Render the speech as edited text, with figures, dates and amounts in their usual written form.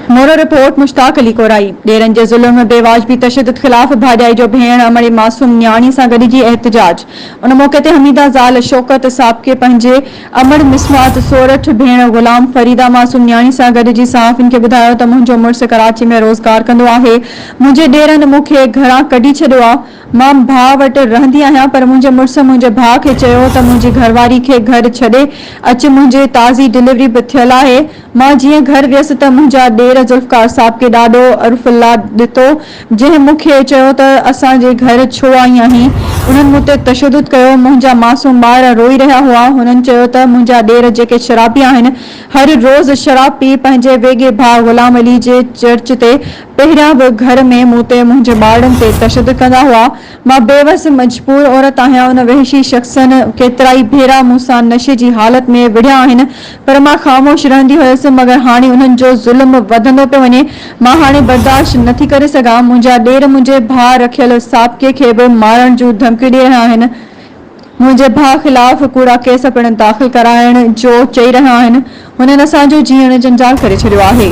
Moro, report, Mushtaq Ali Korai, ڏيرن جي ظلم، بي واجبي تشدد خلاف ڀاڄائي جو ڀيڻ امڙي معصوم نياڻي سان گڏجي احتجاج، ان موقعي تي حميده زال شوڪت سابقي پنهنجي امڙ مسمات سورٺ ڀيڻ غلام فريده معصوم نياڻي سان گڏجي صحافين کي ٻڌايو ته منهنجو مڙس ڪراچي ۾ روزگار ڪندو آهي منهنجي ڏيرن مون کي گهران ڪڍي ڇڏيو آ مان ڀاء وٽ رهندي آهيان پر منهنجي مڙس منهنجي ڀاء کي چيو ته منهنجي گهرواري کي گهر ڇڏي اچ منهنجي تازي ڊليوري به ٿيل آهي مان جيئن گهر ويس ته منهنجا ڏير ذوالفقار صاحب کي ڏاڏو عرف الله ڏتو جنهن مون کي چيو ته اسان جي گهر ڇو آئي آهين انهن مون تي تشدد ڪيو منهنجا معصوم ٻار روئي رهيا هئا هنن چيو ته منهنجا ڏير جيڪي شرابي آهن هر روز شراب پي پنهنجي ويڳي ڀاء غلام علي جي چرچ تي پهريان به گهر ۾ مون تي منهنجي ٻارڙن تي تشدد ڪندا هئا. مان بيوس مجبور عورت آهيان ان وحشي شخصن ڪيترائي ڀيرا مون سان نشي جي حالت ۾ وڙهيا آهن پر مان خاموش رهندي هيس مگر هاڻي انهن جو ظلم وڌندو پيو وڃي مان هاڻي برداشت نه ٿي ڪري سگهان منهنجا ڏير منهنجي ڀاء رکيل سابقي کي به مارڻ جون ڌمڪيون ڏئي رهيا آهن منهنجي ڀاء خلاف ڪوڙا ڪيس پڻ داخل ڪرائڻ جو چئي رهيا آهن هنن اسان جو جيئڻ جنجال ڪري ڇڏيو آهي.